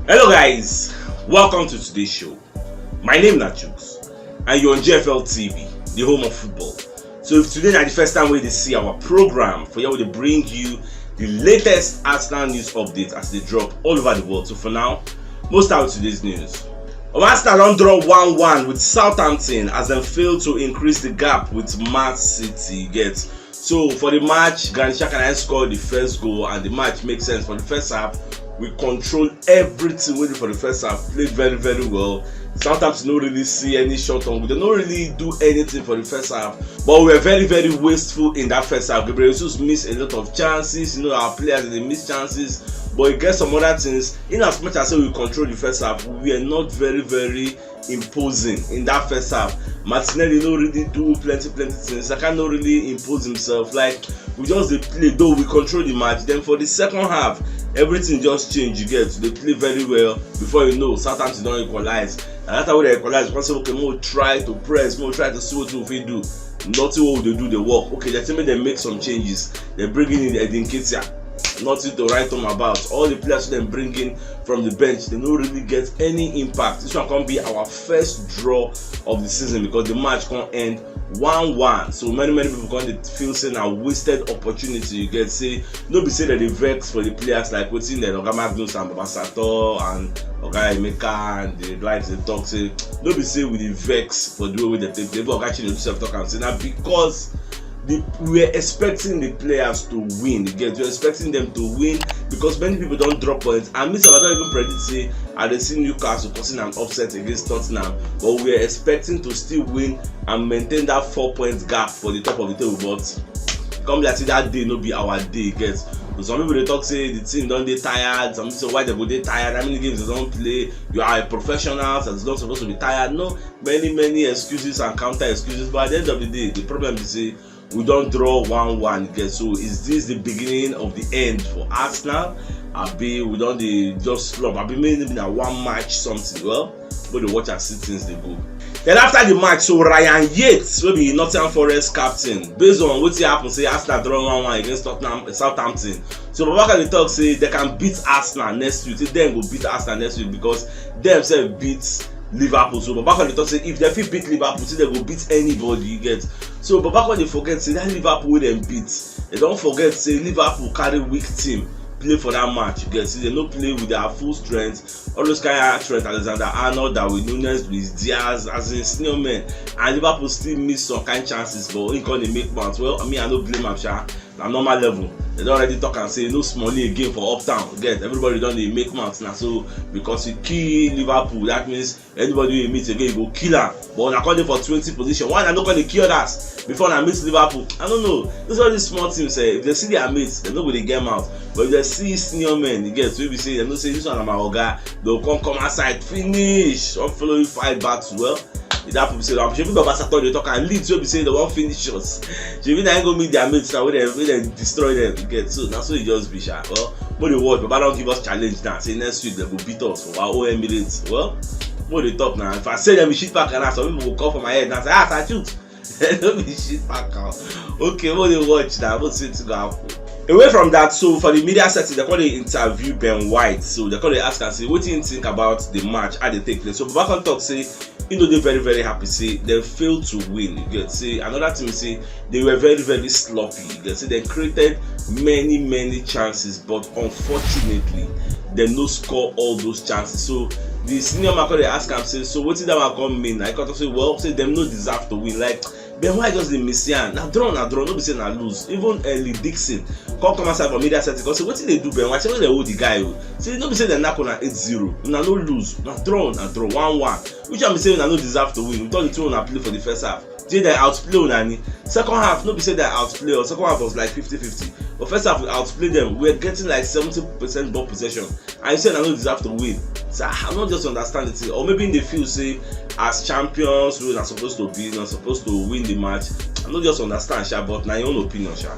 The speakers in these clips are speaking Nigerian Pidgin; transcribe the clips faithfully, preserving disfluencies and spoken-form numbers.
Hello guys, welcome to today's show. My name na Jukes and you're on G F L T V, the home of football. So if today na the first time wey you dey see our program, for here we dey bring you the latest Arsenal news updates as they drop all over the world. So for now, most out today's news. Arsenal don draw one one with Southampton as dem fail to increase the gap with Man City. Get so for the match, Granit Xhaka na score the first goal and the match makes sense. For the first half, we control everything wey dey for the first half, played very very well. Southampton no really see any shot on goal, they no really do anything for the first half, but we were very very wasteful in that first half. Gabriel Jesus missed a lot of chances. You know, our players dey miss chances, but e get some other things. In as much as say we control the first half, we were not very very imposing in that first half. Martinelli no really do plenty plenty things. Saka no really impose himself. Like, we just dey play, though we control the match. Then for the second half, everything just change. You get, they play very well. Before you know, Southampton don equalize. And after wey they equalize, we come say, okay, make we try to press, make we try to see wetin we fit do. Nothing wey we dey do dey work. Okay, dem say make dem make some changes. Dem bring in Eddie Nketiah. Nothing to write home about. All the players wey dem bring in from the bench, they no really get any impact. This one come be our first draw of the season because the match come end one one. So many many people come dey feel say na wasted opportunity. You get, say no be say dem dey vex for the players, like wetin dem Oga Magnus and Baba Sator and Oga Emeka and the likes dey talk say no be say we dey vex for the way wey dem take play. But Oga Chinedu sef talk am say na because the, we were expecting the players to win. You get, we were expecting them to win because many people don drop points. And me sef, I don even predict say I dey see Newcastle causing an upset against Tottenham, but we were expecting to still win and maintain that four points gap for the top of the table. But come be like say that day no be our day. Get, some people dey talk say the team don dey tired. Some people say, why dem go dey tired? How many games dem don play? You are a professional, so you don suppose to be tired. No, many many excuses and counter excuses, but at the end of the day, the problem be say we don draw one one. Get, so is this the beginning of the end for Arsenal? Abi we don dey just slump? Abi maybe na one match something? Well, we dey watch as see things dey go. Then after the match, so Ryan Yates, wey be Nottingham Forest captain, based on wetin happen, say Arsenal draw one one against Tottenham, Southampton. So Baba come dey talk say they can beat Arsenal next week. Say dem go beat Arsenal next week because dem sef beat Liverpool. So Baba come dey talk say if dem fit beat Liverpool, say dem go beat anybody. You get, so Baba come dey forget say that Liverpool wey dem beat, dem don forget say Liverpool carry weak team play for that match. You get, say dem no play with their full strength. All those kind of Trent Alexander-Arnold, Darwin Nunez, Luis Diaz, as in senior men, and Liverpool still miss some kind chances, but he come dey make mouth. Well, I mean, I no blame am sha. Na normal level. Dem don already talk am say no Smalling again for uptown. You get, everybody don dey make mouth na so because you kill Liverpool, that means anybody wey you meet again, you go kill am. But una come dey for twenty position. Why una no come dey kill others before una meet Liverpool? I don't know. This all these small teams, eh, if they see their mates, dem no go dey get mouth. But if they see senior men, you get, wey be say dem know say this one na my oga, dem go come come outside, finish, come follow you fight battle. Well, if that people say, I'm sure people Baba Sator dey talk and Leeds wey be say dem wan finish us. Shebi na him go meet their mates now, wey dem, wey dem destroy them. You get, so na so e just be sha. Well, make dey watch. Baba don give us challenge now. Say next week dem go beat us for our own Emirates. Well, make dey talk now. If I say dem be shit pack and some people go come for my head now say, ah, Sir Jukes, no be shit pack am. Okay, make dey watch now. Make see wetin go happen. Away from that, so for the media setting, they come dey interview Ben White. So they come dey ask am say wetin he think about the match, how dey take place. So Baba come talk say he no dey very very happy say dem fail to win. You get, say another thing say they were very very sloppy. You get, say they created many many chances, but unfortunately dem no score all those chances. So the senior man come dey ask am say, so wetin that one come mean? I come talk say, well, say dem no deserve to win. Like, Ben White just dey miss yarn. Na draw, na draw, no be say na lose. Even Lee Dixon come come outside for media setting come say, wetin dey do Ben White? Say make dem hold the guy o. Say no be say dem knack una eight zero. Una no lose. Na draw, na draw, one one. Which one be say una no deserve to win with all the thing una play for the first half? Say dem outplay una ni? Second half, no be say dem outplay us. Second half was like fifty fifty. But first half, we outplay them. We were getting like seventy percent ball possession. And you say una no deserve to win. So I no just understand the thing. Or maybe they feel say as champions, we are supposed to be, not supposed to win the match. I no just understand sha, but na your own opinion sha.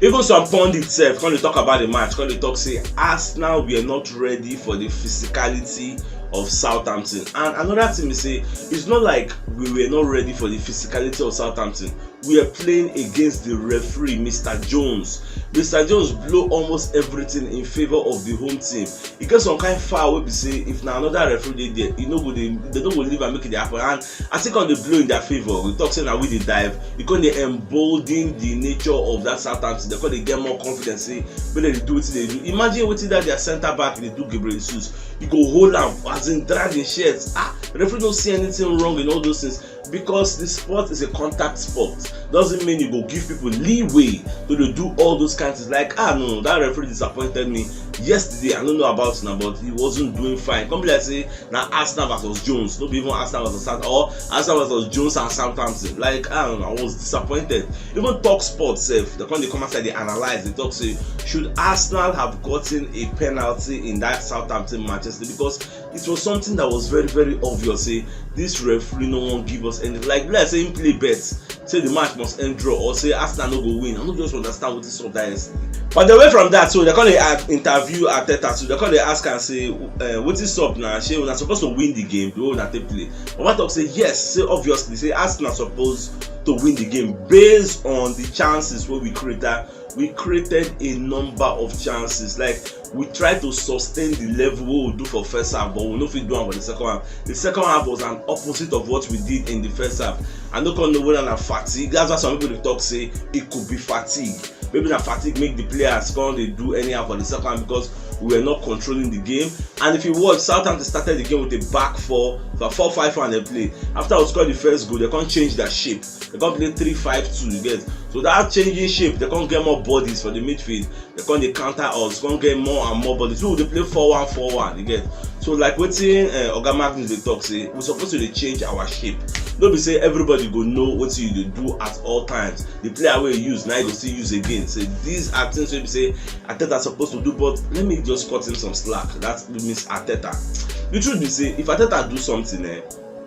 Even some pundits sef come dey talk about the match, come dey talk say Arsenal were not ready for the physicality of Southampton. And another thing is say, it's not like we were not ready for the physicality of Southampton. We are playing against the referee, Mister Jones. Mister Jones blow almost everything in favor of the home team. E get some kind foul wey be say if na another referee dey there, e no go dey, they no go leave am make e dey happen. And I think on the blow in their favor, we talk say na we dey dive. E come dey embolden the nature of that Southampton. They come dey get more confidence say make they dey do wetin they do. Imagine wetin that their center back dey do, Gabriel Jesus. You go hold am as in drag him shirt. Ah, referee no see anything wrong in all those things, because the sport is a contact sport. Doesn't mean you go give people leeway to dey do all those kinds of things. Like, ah, no, that referee disappointed me yesterday. I don't know about now, but he wasn't doing fine. Come be like say na Arsenal versus Jones, no be even Arsenal versus South or Arsenal versus Jones and Southampton. Like, I don't know, I was disappointed. Even Talk Sport sef, they come dey come outside, they analyze, they talk say, should Arsenal have gotten a penalty in that Southampton match yesterday? Because it was something that was very, very obvious. Say this referee no wan give us any, like, let's say him play bet, say the match must end draw, or say Arsenal no go win. I no just understand wetin sup that yesterday. But away from that, so they come dey, uh, interview Arteta, so they come dey ask am say, uh, wetin sup na? Shey una suppose to win the game the way una take play? Baba talk say yes, say obviously, say Arsenal suppose to win the game based on the chances wey we create. That we created a number of chances. Like, we try to sustain the level wey we do for first half, but we no fit do am for the second half. The second half was an opposite of what we did in the first half. I no come know whether na fatigue. That's why some people dey talk say it could be fatigue. Maybe na fatigue make the players come dey do anyhow for the second half, because we were not controlling the game. And if you watch, Southampton started the game with a back four, for four five one they play. After we scored the first goal, they come change their shape. They come play three five two, you get. So that changing shape, they come get more bodies for the midfield. They come dey counter us, come get more and more bodies. So they play four one four one, you get. So like wetin, uh, Oga Magnus dey talk say, we suppose to dey change our shape. No be say everybody go know wetin you dey do at all times. The player wey you use, now you go still use again. So these are things wey be say Arteta suppose to do, but let me just cut him some slack. That means Arteta. The truth be say, if Arteta do something, eh,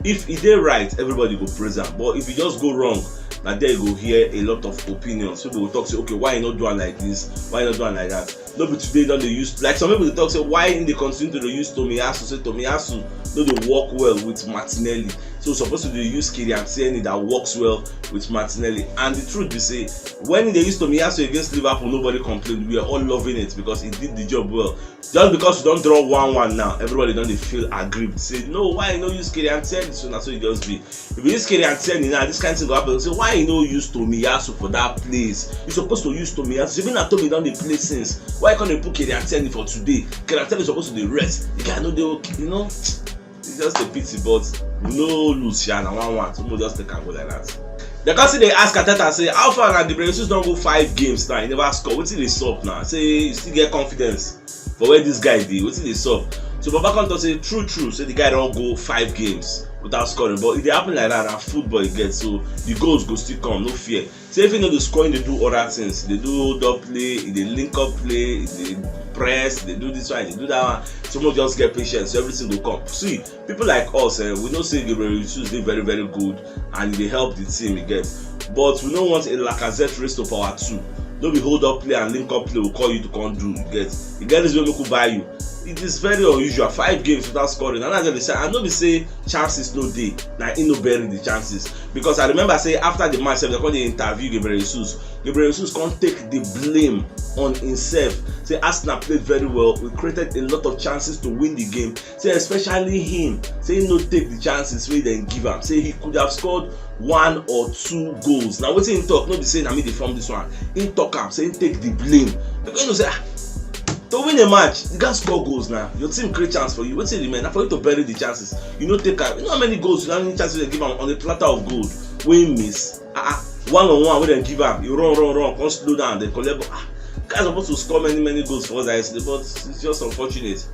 if e dey right, everybody go praise am. But if e just go wrong, na there you go hear a lot of opinions. People go talk say, okay, why you no do am like this? Why you no do am like that? No be today don dey use, like, some people dey talk say why im dey continue to dey use Tomiyasu, say Tomiyasu no dey work well with Martinelli. So suppose to dey use Kieran Tierney that works well with Martinelli. And the truth be say, when they use Tomiyasu against Liverpool, nobody complained. We are all loving it because he did the job well. Just because you don draw one one now, everybody don dey feel aggrieved. Say, no, why you no use Kieran Tierney? So na so e just be. If you use Kieran Tierney now, this kind thing go happen. Say, why you no use Tomiyasu for that place? You suppose to use Tomiyasu. Even na Tomi don dey play since. Why you come dey put Kieran Tierney for today? Kieran Tierney suppose to dey rest. The guy no dey okay, you know. It's just a pity, but we no lose sha, na one one. So we just take am go like that. They come still dey ask Arteta say, how far na? Gabriel Jesus don go five games now, he never score. Wetin dey sup now? Say you still get confidence for where this guy dey? Wetin dey sup? So Baba come talk say, true, true, say the guy don go five games without scoring, but e dey happen like that. Na football e get, so the goals go still come, no fear. Say if you no dey score, you dey do other things, dey do hold up play, e dey link up play, e dey press, dey do this one, dey do that one. So make just get patience, so everything go come. See, people like us, eh, we know say Gabriel Jesus dey very, very good and e dey help the team, e get. But we no want a Lacazette raised to power two. No be hold up play and link up play will call you to come do, you get. E get this way make we buy you. It is very unusual. Five games without scoring. And as I dey say, I no be say chances no dey. Na he no bury the chances. Because I remember say after the match, they come dey interview Gabriel Jesus. Gabriel Jesus come take the blame on himself. Say Arsenal played very well. We created a lot of chances to win the game. Say especially him. Say he no take the chances wey dem give am. Say he could have scored one or two goals. Na wetin he talk, no be say na me dey form this one. He talk am, say he take the blame. Because you know say, ah, to win a match, you gats score goals now. Your team create chance for you. Wetin remain? Na for you to bury the chances. You no take am. You know how many goals, how many chances they give am on a platter of gold wey he miss? Ah, ah. One on one wey dem give am, you run, run, run, come slow down, then collect ball. Ah, guys suppose to score many, many goals for us like yesterday, but it's just unfortunate.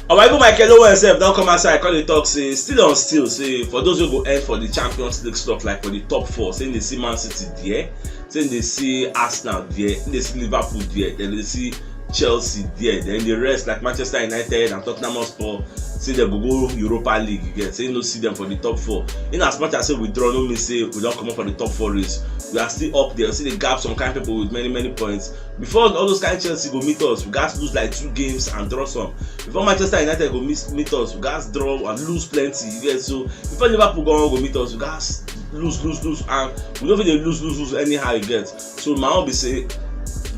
Our even Michael Owen sef don come outside, come dey talk say, still on still, say for those wey go end for the Champions League slot, like for the top four, say they see Man City there, say they see Arsenal there, they see Liverpool there, then they see Chelsea there. Then the rest, like Manchester United and Tottenham Hotspur, say dem go go Europa League, you get, say no see dem for the top four. In as much as say we draw, no mean say we don comot for the top four race. We are still up there, we still dey gap some kind people with many, many points. Before all those kind Chelsea go meet us, we gats lose like two games and draw some. Before Manchester United go meet, meet us, we gats draw and lose plenty, you get. So before Liverpool go on go meet us, we gats lose, lose, lose, and we no fit dey lose, lose, lose anyhow, you get. So my own be say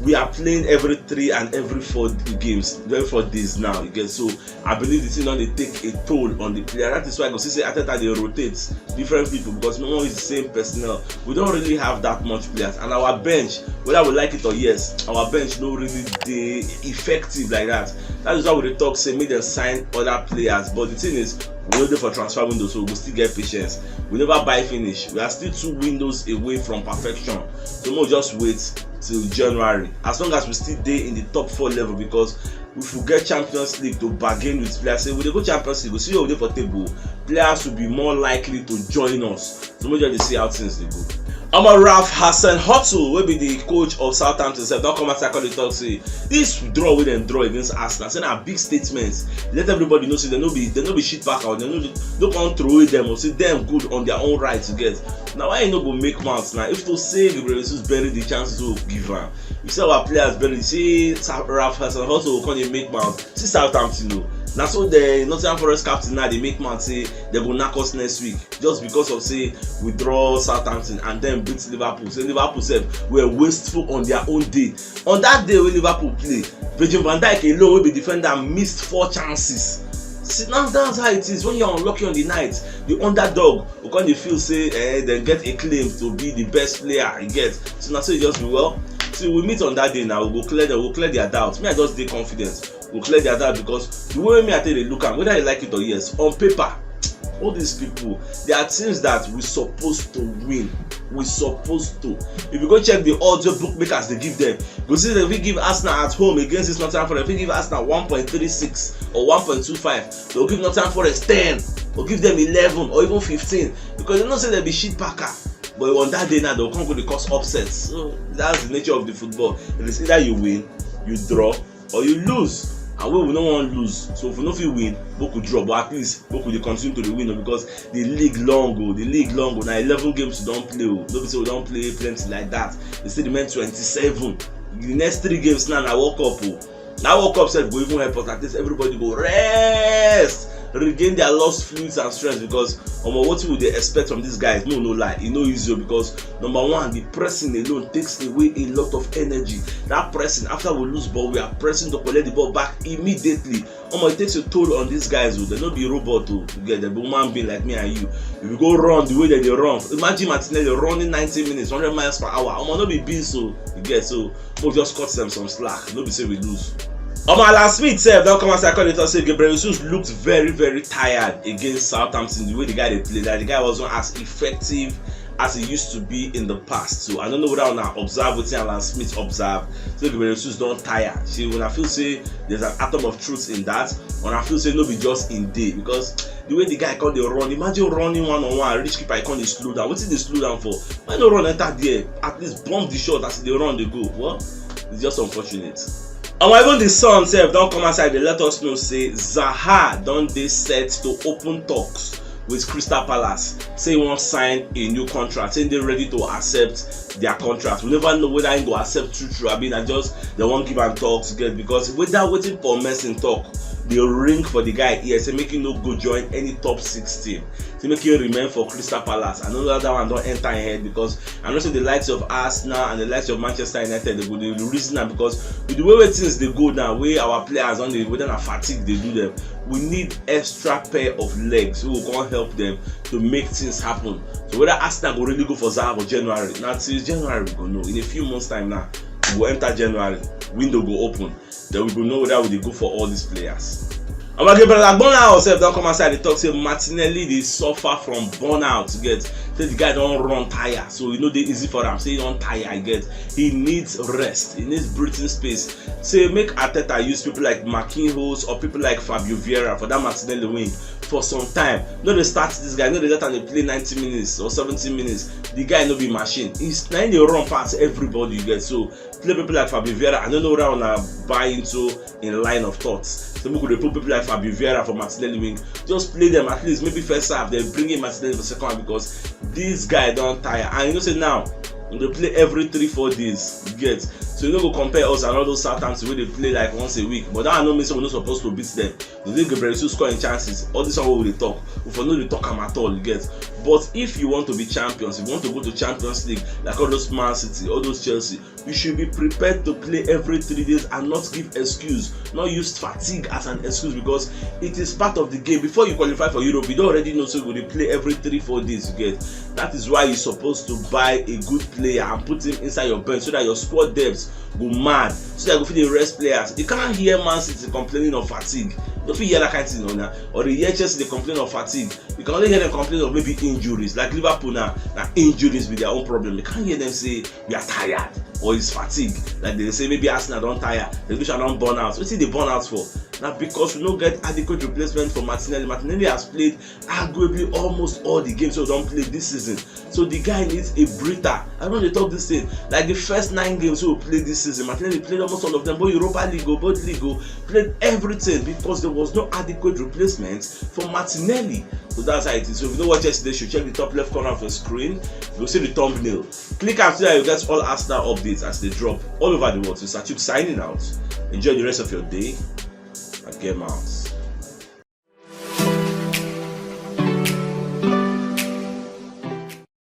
we are playing every three and every four games, every four days now, you get. So I believe the thing don dey take a toll on the player. That is why you go see say Arteta dey rotate different people, because no one is the same personnel. We don't really have that much players, and our bench, whether we like it or yes, our bench no really dey effective like that. That is why we dey talk say make dem sign other players. But the thing is, we no dey for transfer window, so we go still get patience. We never buy finish. We are still two windows away from perfection. So make we just wait till January. As long as we still dey in the top four level, because if we get Champions League to bargain with players, say we dey go Champions League, we see who dey for table, players will be more likely to join us. So make we just dey see how things dey go. Omo, Ralph Hasenhüttl, wey be the coach of Southampton sef, don come outside come dey talk say this draw wey dem draw against Arsenal, say na big statement. Let everybody know say dem no be, dem no be shit packer, or dem no, no come throw away dem, or say dem good on their own right, you get. Na why e no go make mouth now? If to say Gabriel Jesus bury the chances wey we give am, you see our players bury, see Sa-, Ralph Hasenhüttl come dey make mouth. See Southampton o. Na so the Nottingham Forest captain now dey make mouth say dem go knack us next week, just because of say we draw Southampton and then beat Liverpool. Say Liverpool sef were wasteful on their own day. On that day wey Liverpool play, Virgil van Dijk alone, wey be defender, missed four chances. See, now that's how it is when you're unlucky on the night. The underdog go come dey feel say, eh, dem get a claim to be the best player, you get. So na so e just be. Well, till we meet on that day now, we go clear them, we go clear their doubts. Me, I just dey confident. We go clear their doubts, because the way me I take dey look am, whether you like it or yes, on paper, all these people, they are teams that we supposed to win. We supposed to. If you go check the odds wey bookmakers dey give them, you go see dem fit give Arsenal at home against this Nottingham Forest, fit give Arsenal one point three six or one point two five. Dem go give Nottingham Forest ten, or give them eleven or even fifteen, because dem know say dem be shit packer. But on that day now, dem go come go dey cause upset. So that's the nature of the football. It is either you win, you draw, or you lose. And we, we no wan lose. So if we no fit win, make we draw. But at least make we dey continue to dey win o, because the league long o, the league long o. Na eleven games we don play o. No be say we don play plenty like that. E still remain twenty-seven. The next three games now na World Cup o. Na World Cup sef go even help us. At least everybody go rest, regain their lost fluids and strength, because, omo, wetin we dey expect from these guys, no, no lie, e no easy o, because number one, the pressing alone takes away a lot of energy. That pressing, after we lose ball, we are pressing to collect the ball back immediately. Omo, it takes a toll on these guys o. Dem no be robot o, you get, dem be human being like me and you. If you go run the way dem dey run, imagine Martinelli running ninety minutes, hundred miles per hour. Omo, no be beans o, you get. So make we just cut them some slack. No be say we lose. Omo, Alan Smith sef don come outside come dey talk say Gabriel Jesus looked very, very tired against Southampton. The way the guy dey play, that the guy wasn't as effective as he used to be in the past. So I don't know whether una observe wetin Alan Smith observe. So Gabriel Jesus don tire. See, una feel say there's an atom of truth in that, una feel say no be just him dey, because the way the guy come dey run, imagine running one on one, reach keeper, he come dey slow down. Wetin dey slow down for? Why no run enter there? At least bomb the shot as e dey run dey go. Well, it's just unfortunate. And even the Sun sef don come outside dey let us know say Zaha don dey set to open talks with Crystal Palace. Say he wan sign a new contract. Say he dey ready to accept their contract. We never know whether he go accept true true, abi na just dem wan give am talks get, because whether wetin Paul Merson talk dey ring for the guy ear, say make he no go join any top six team. Say make he remain for Crystal Palace. I know that, that one don enter him head, because I know say the likes of Arsenal and the likes of Manchester United, dem go dey reason am, because with the way wey things dey go now, wey our players don dey, whether na fatigue dey do them, we need extra pair of legs who go come help them to make things happen. So whether Arsenal go really go for Zaha for January, na till January we go know. In a few months time now, we go enter January, window go open, then we go know whether we dey go for all these players. Omo, Gabriel Agbonlahor sef don come outside dey talk say Martinelli dey suffer from burnout, you get. Say the guy don run tire, so e no dey easy for am. Say he don tire, you get. He needs rest. He needs breathing space. Say make Arteta use people like Marquinhos or people like Fabio Vieira for that Martinelli wing. for some time. No dey start this guy, no dey let am dey play ninety minutes or seventy minutes. The guy no be machine. He's na him dey run pass everybody, you get. So play people like Fabio Vieira. I don't know whether una buy into in line of thoughts. So we could put people like Fabio Vieira for Martinelli wing. Just play them at least. Maybe first half, then bring in Martinelli for second half because this guy don tire. And you know say now we dey play every three four days. You get. So you no go compare us and all those Southampton wey dey play like once a week. But that no mean say we no suppose to beat them. Rodrigo Gabriel still scoring chances. All this one wey we dey talk, we for no dey talk am at all, you get. But if you want to be champions, if you want to go to Champions League, like all those Man City, all those Chelsea, you should be prepared to play every three days and not give excuse, not use fatigue as an excuse, because it is part of the game. Before you qualify for Europe, you don already know say you go dey play every three four days, you get. That is why you suppose to buy a good player and put him inside your bench so that your squad depth go mad, so that you go fit dey rest players. You can't hear Man City complaining of fatigue. You no fit hear that kind thing, no, na. Or dey hear Chelsea dey complain of fatigue. You can only hear them complain of maybe injuries. Like Liverpool now, na injuries be their own problem. You can't hear them say we are tired or it's fatigue. Like they say maybe Arsenal don tire, Relegation don burn out. Wetin dey burn out for? Na because we no get adequate replacement for Martinelli. Martinelli has played arguably almost all the games wey we don play this season. So the guy needs a breather. I don dey talk this thing. Like the first nine games wey we play this season, Martinelli played almost all of them, both Europa League o, both league o, played everything because there was no adequate replacement for Martinelli. So that's how it is. So if you no watch yesterday show, check the top left corner of your screen. You go see the thumbnail. Click am so that you get all Arsenal updates as they drop all over the world. So Satube signing out. Enjoy the rest of your day and get out.